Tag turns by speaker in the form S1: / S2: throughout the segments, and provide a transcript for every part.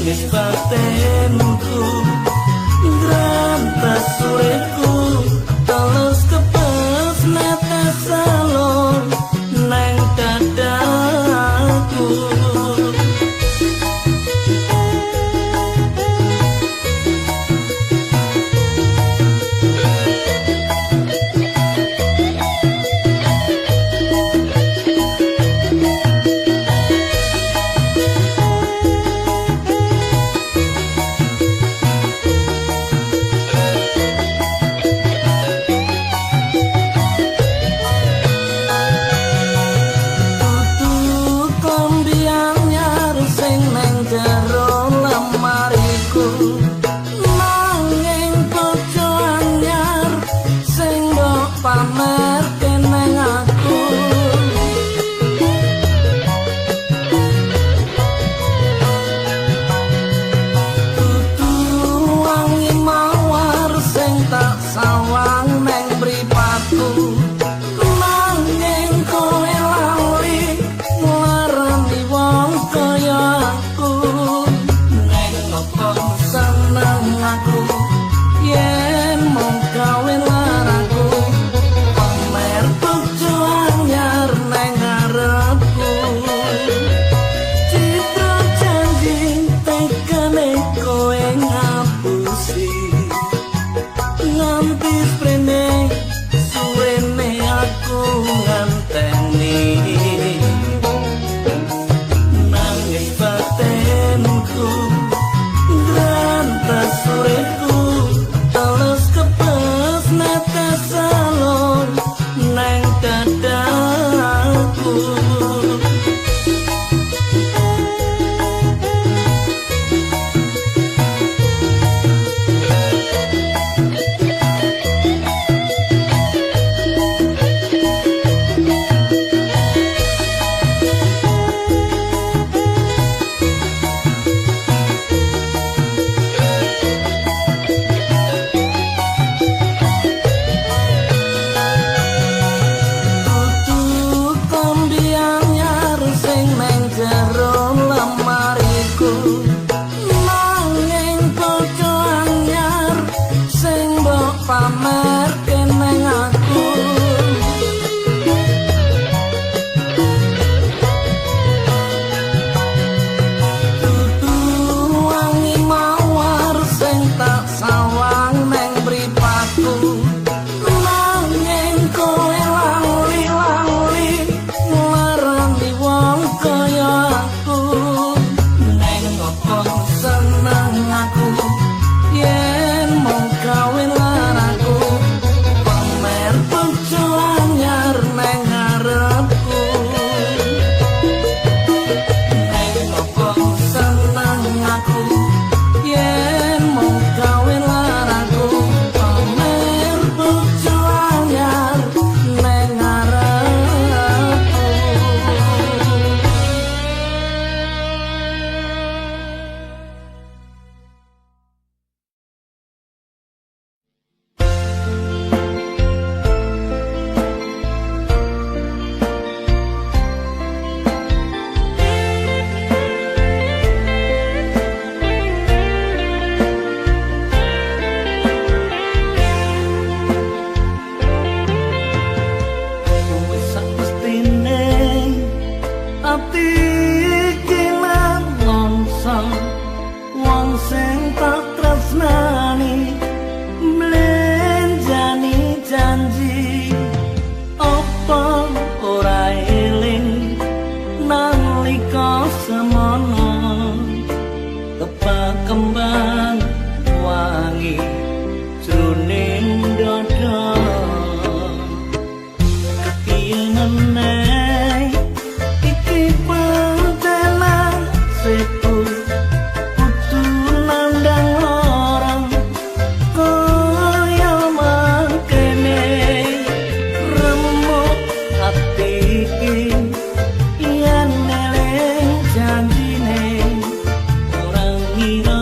S1: Nangis batinku ngrantes uripku, teles kepes netes salur neng dadaku. Yen eling janjine ora ngira.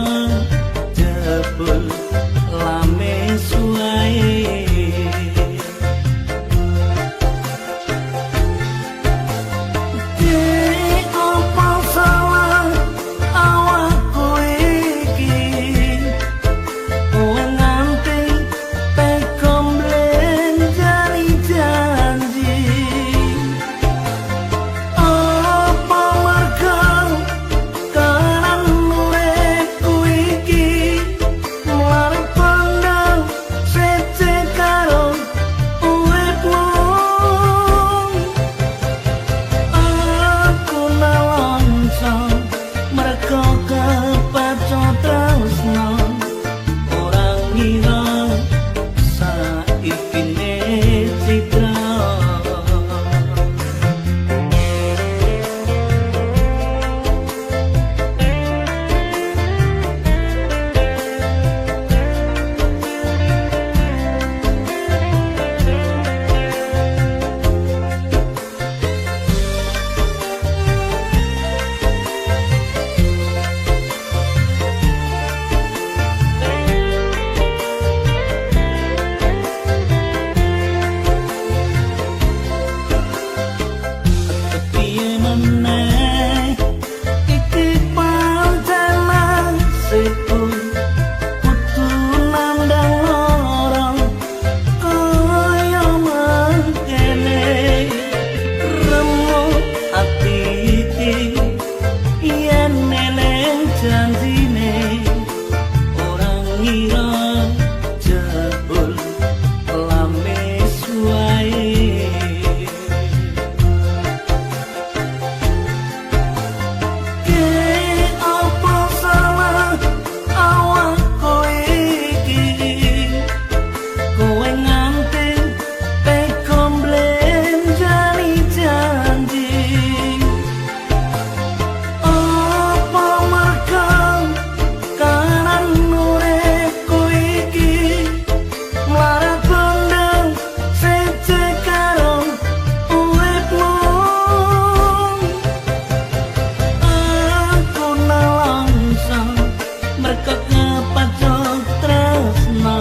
S1: merko kepacut tresno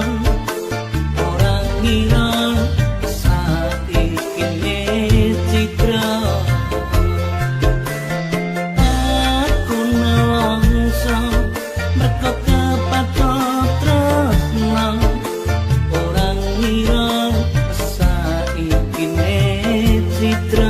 S1: ora ngira saiki citra. Aku nelongso merko kepacut tresno ora ngira saiki citra.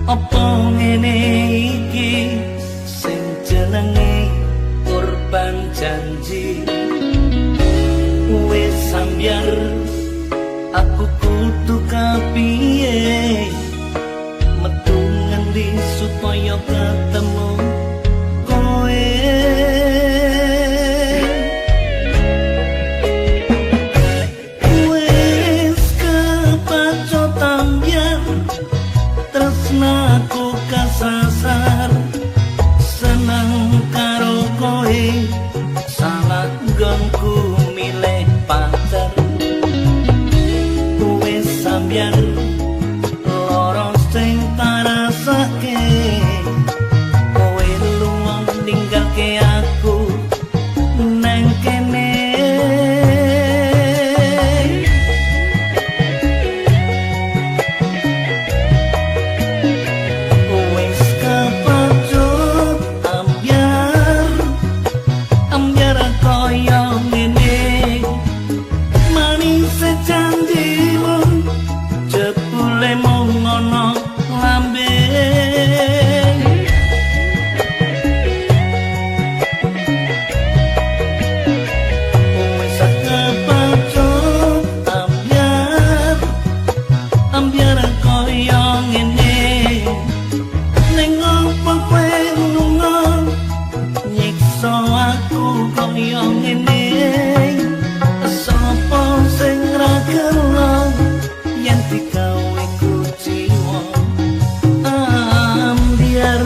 S1: Apa ngene iki sing jenenge korban janji? Wis sambyar aku kudu kapiye, metu ngendi supaya ketemu kowe. Wis kepacut ambyar tresnaku kasasar, seneng karo kowe salah nggonku milih pacar. Wis sambyar lara sing tarasake, kowe lunga ninggalke aku nang kene. Wis kepacut ambyar, ambyar kaya ngene, manis janjimu jebule mung ana lambe. Wis kepacut ambyar, ambyar kaya ngene, ning opo kowe lunga nyiksa aku kaya ngene? Sapa sing ra gelo yen digawe kuciwa ambyar?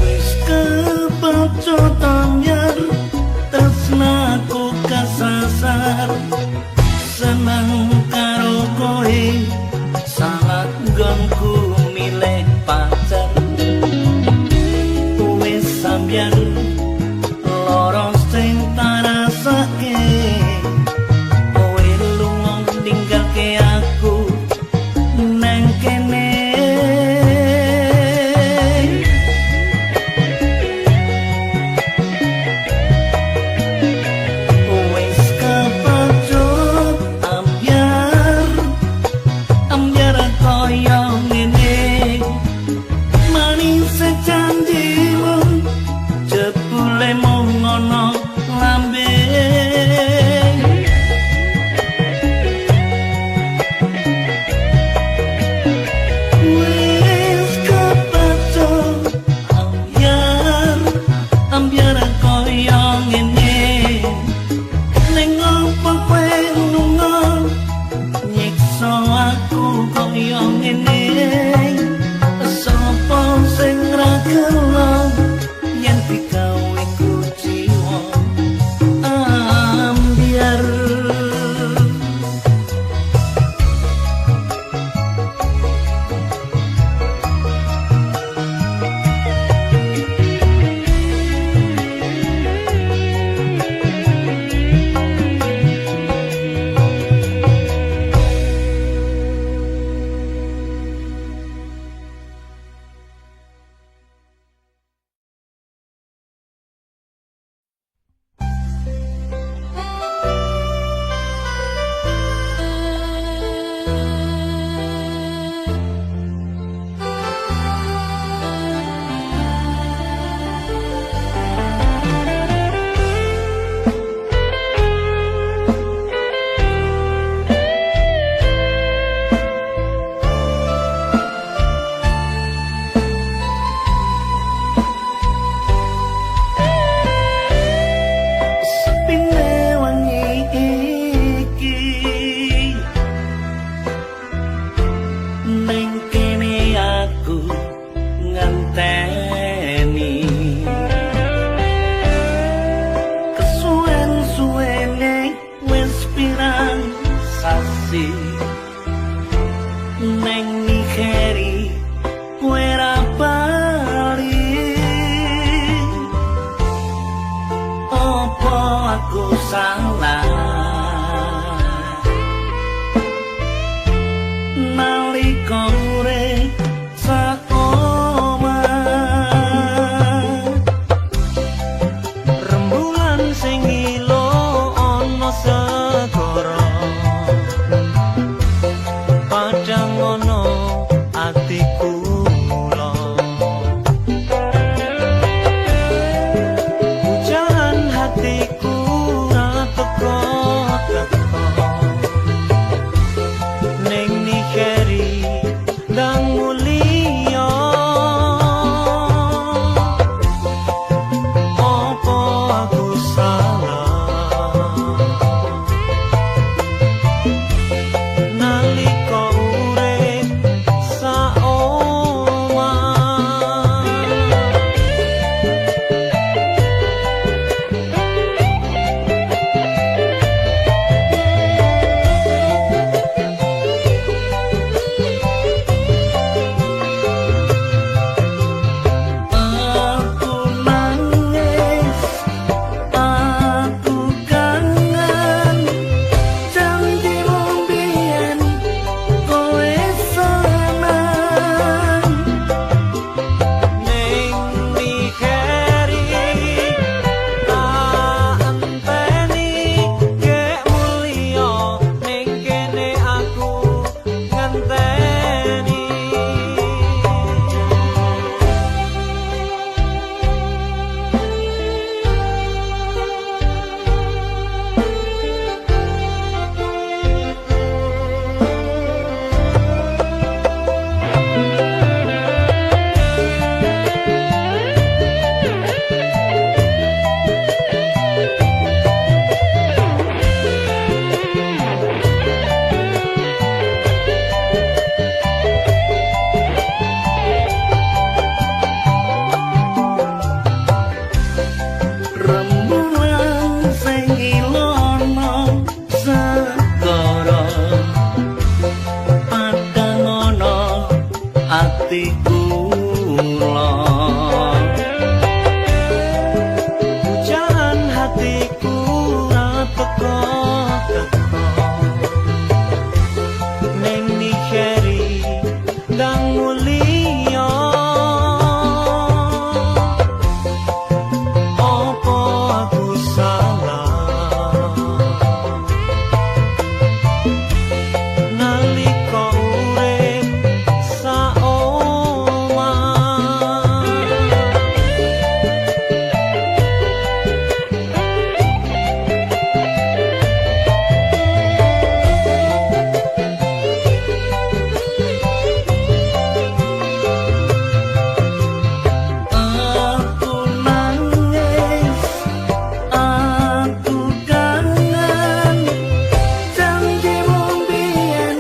S1: Wis kepacut ambyar tresnaku kasasar, seneng karo kowe salah nggonku milih pacar. Wis sambyar lara sing tarasake, kowe lunga ninggalke aku nang kene. Wis kepacut ambyar, ambyar kaya ngene, manis janjimu jebule mung ana lambe. Wis kepacut ambyar, ambyar kaya ngene, ning opo kowe lunga nyiksa aku kaya ngene? Sapa sing ra gelo yen digawe kuciwa? Apa aku salah nalika urip sak omah?
S2: Rembulan sing ngilo ana segara, padhang ana atiku mula. Hujan hatiku ra teko teko, ning nikeri ndang mulia. Apa aku salah nalika urip sak omah?
S1: Aku nangis, aku kangen janjimu biyen kowe seneng.
S2: Ning nikeri tak enteni gek mulya, ning kene aku ngenteni.
S1: Rembulan sing ilono segara, padhang ana atiku kula.
S2: Hujan hatiku ra teko teko, ning nikeri ndang mulya. Apa aku salah nalika urip sak omah?
S1: Aku nangis, aku kangen janjimu biyen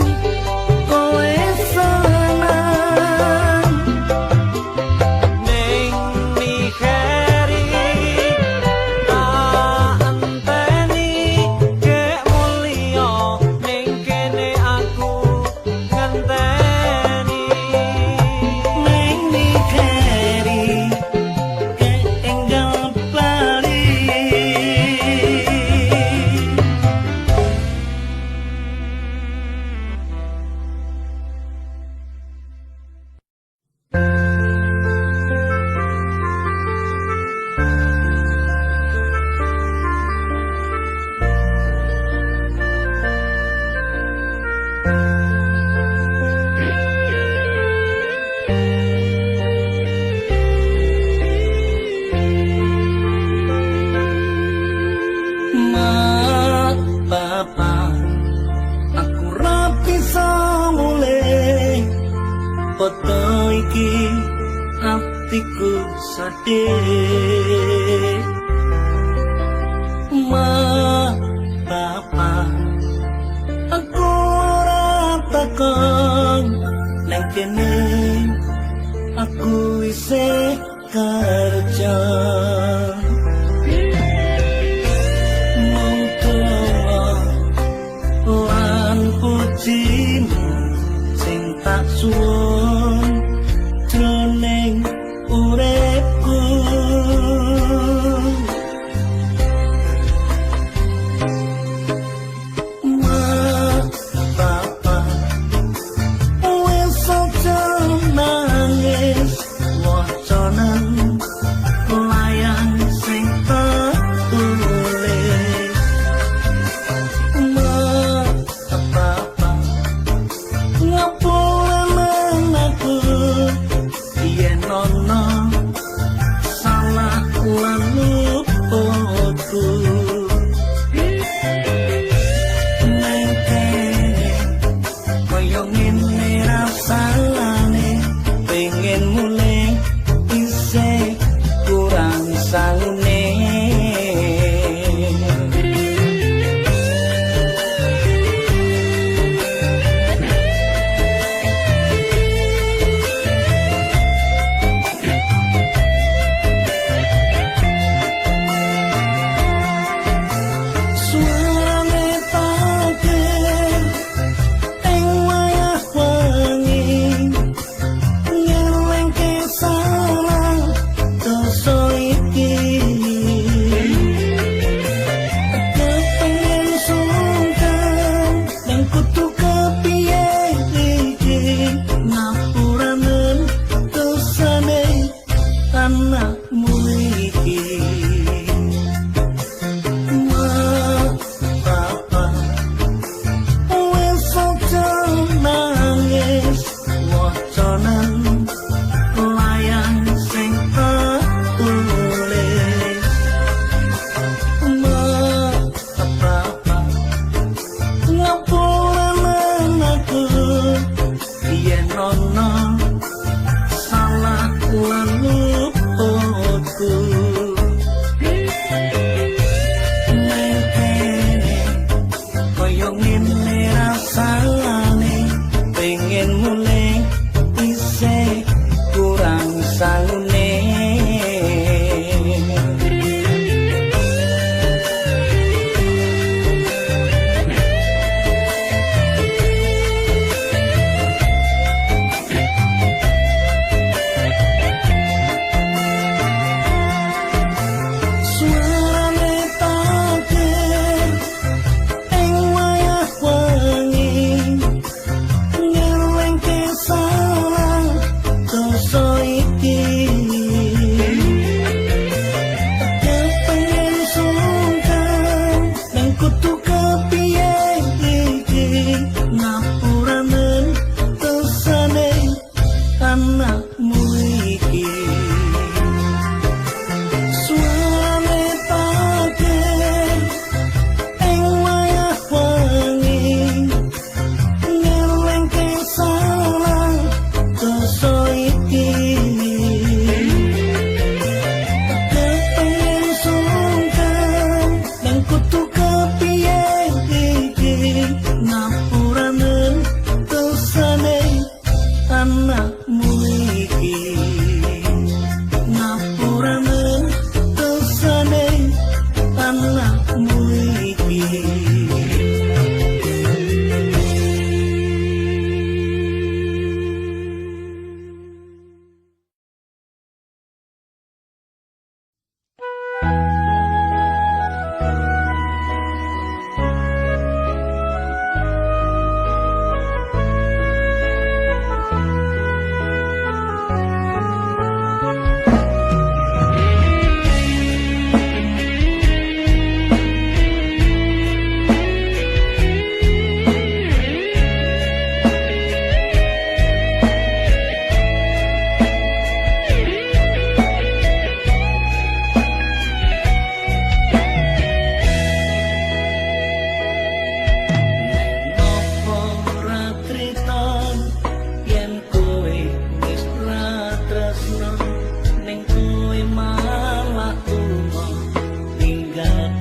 S1: kowe seneng.
S2: Ning nikeri tak enteni gek mulya, ning kene aku ngenteni.
S1: Ning nikeri keenggal bali. Mak, bapak, aku ra bisa mulih. Foto iki atiku sedih. Mak, bapak, aku ora takon nang kene aku isih kerja. Mung donga lan pujimu sing tak suwun jroning uripku.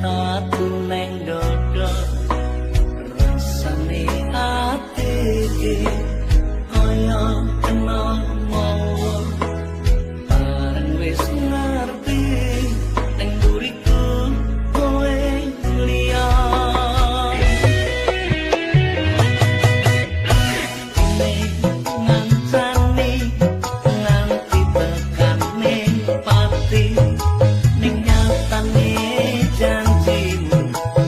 S1: tatu neng dodo. Rasane ati iki kaya kena mawa, bareng wis ngerti neng mburiku kowe liya. Ngancani nganti tekane pati, ning nyatane janjimu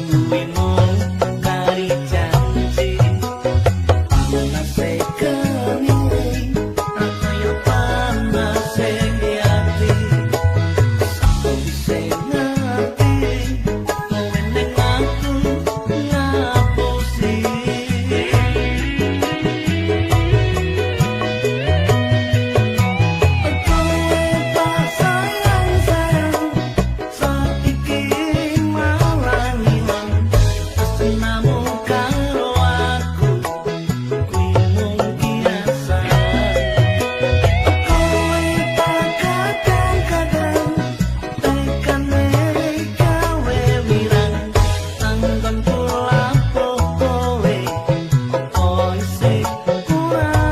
S1: kuwi mung kari janji. Panase geni ra kaya panase ati, sawise ngerti kowe ning aku ngapusi. Kowe tak sayang sayang, saiki malah ngilang tresnamu karo aku kuwi mung kiasan. Kowe tak kadang-kadang tekane gawe wirang, anggonku lapo kowe opo isih kurang.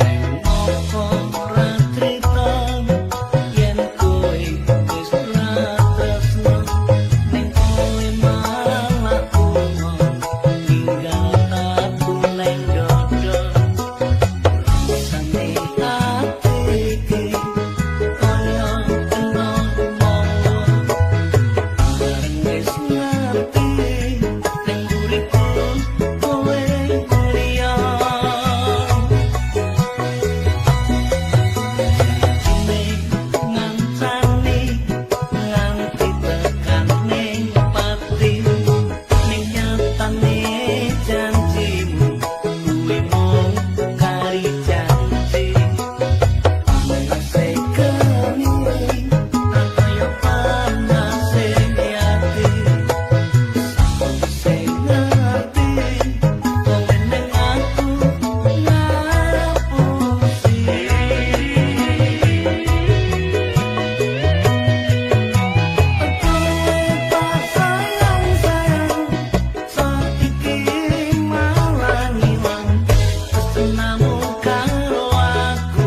S1: Neng opo ora trita yen kowe wis ora tresno, ning kowe malah lunga ninggal tatu neng dodo. Rasane ati iki kaya kena mawa, bareng wis ngerti ning mburiku kowe liya. Janjine ngancani nganti tekane pati, ning nyatane janjimu kuwi mung kari janji. Panase geni ra kaya panase ati, sawise ngerti kowe ning aku ngapusi. Kowe tak sayang sayang, saiki malah ngilang tresnamu karo aku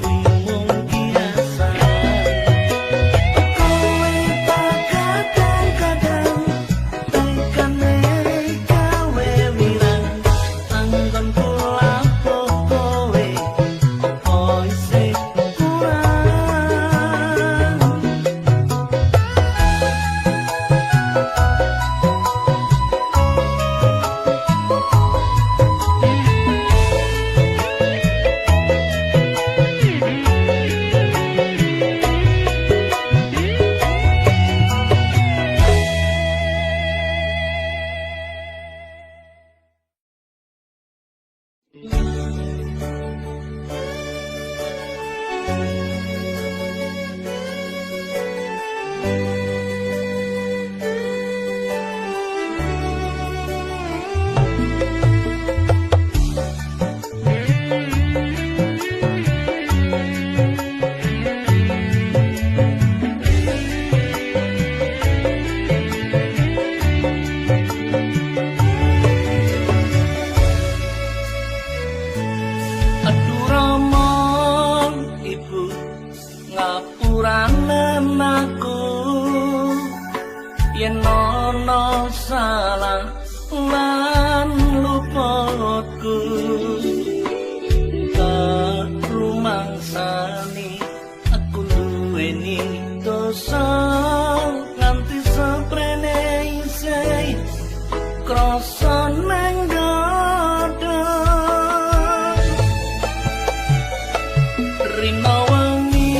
S1: kuwi mung kiasan. Kowe tak kadang-kadang tekane gawe wirang, anggonku lapo kowe opo isih kurang. Aduh Rama Ibu ngapurane aku yen ana salah lan luputku, tak rumangsani aku duweni dosa nganti seprene isih krasa nang dada. Rina wengi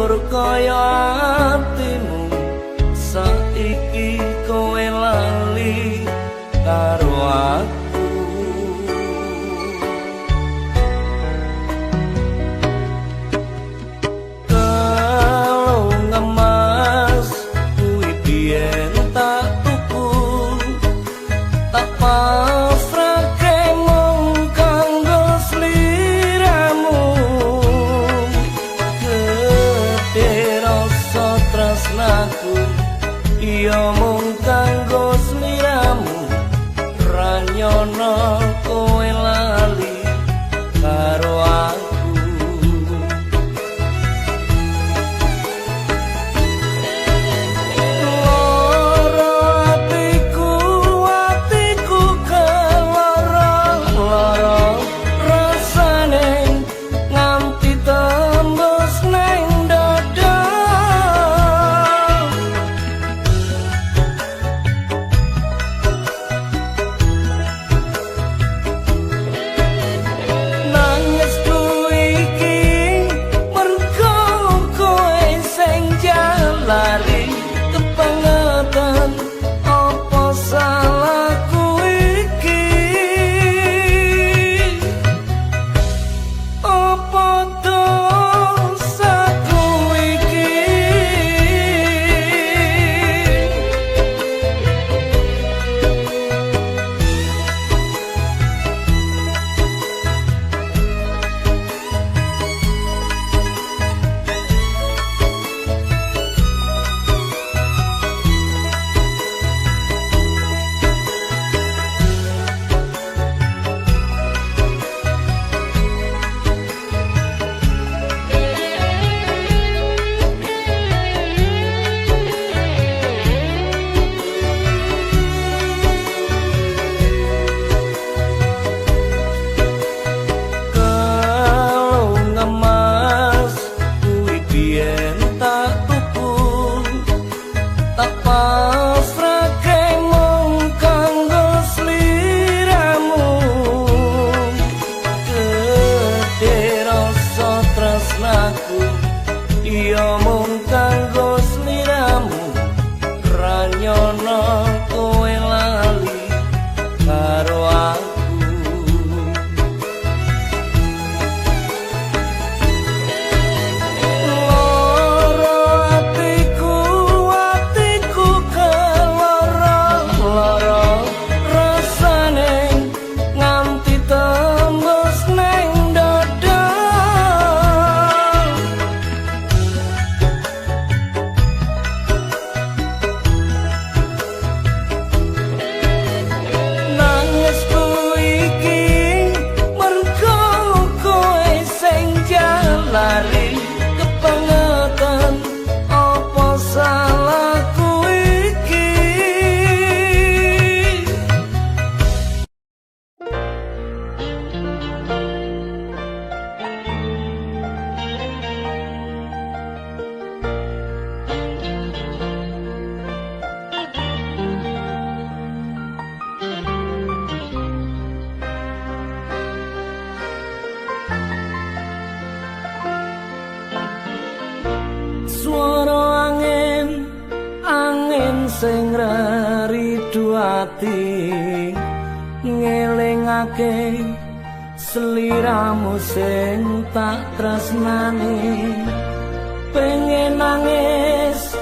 S1: Hancur kaya atimu, saiki kowe lali karo aku. Kalung emas kuwi biyen tak tuku, tak pasrahke mung kanggo sliramu. Gedhe rasa tresnaku iya mung kanggo sliramu, ra nyono kowe lali karo aku. Loro atiku, atiku keloro loro rasane nganti tembus neng dada. Nangisku iki mergo kowe sing jalari kebangetan, apa salahku iki? Apa dosaku iki? Kalung emas kuwi biyen tak tuku, tak pasrahke mung kanggo sliramu. Gedhe rasa tresnaku iya mung kanggo sliramu, ra nyono kowe lali karo aku. Loro atiku, atiku keloro loro rasane nganti tembus neng dada. Nangisku iki mergo kowe sing jalari kebangetan, apa salahku iki? Swara angin, angin sing reridu ati, ngelingake sliramu sing tak tresnani. Pengen nangis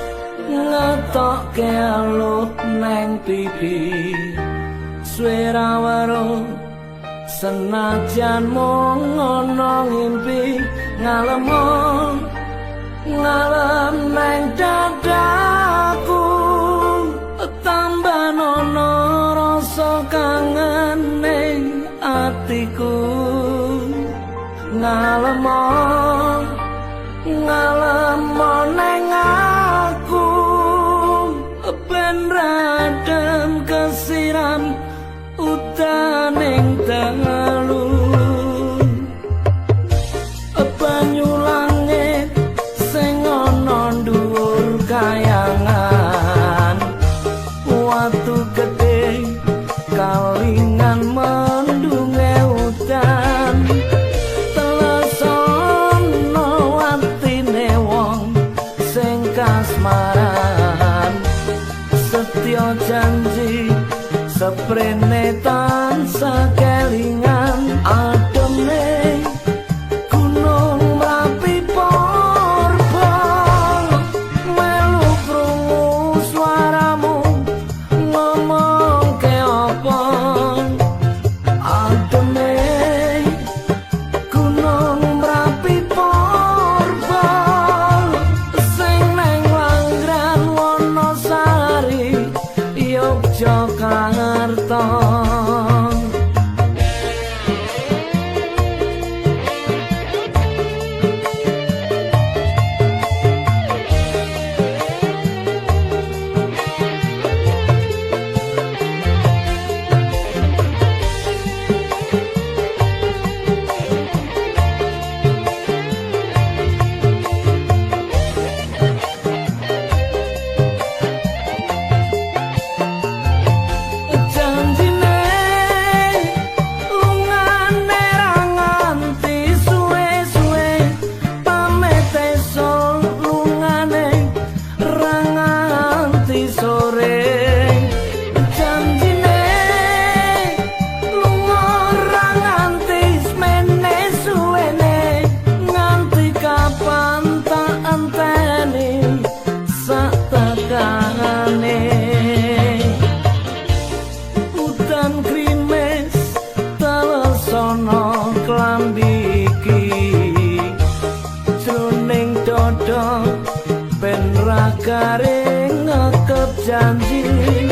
S1: ngetokke aluh neng pipi, suwe ra weruh senajan mung ana ngimpi. Ngalemo ngalem neng dadaku, tambah nono rasa kangen ning atiku. Ngalemo ngalemo neng aku, ben radem kesiram utaning dalu. Banyu langit sing ana dhuwur kayangan, watu gedhe kalingan mendunge udan. Telesono atine wong Jare ngekep janji.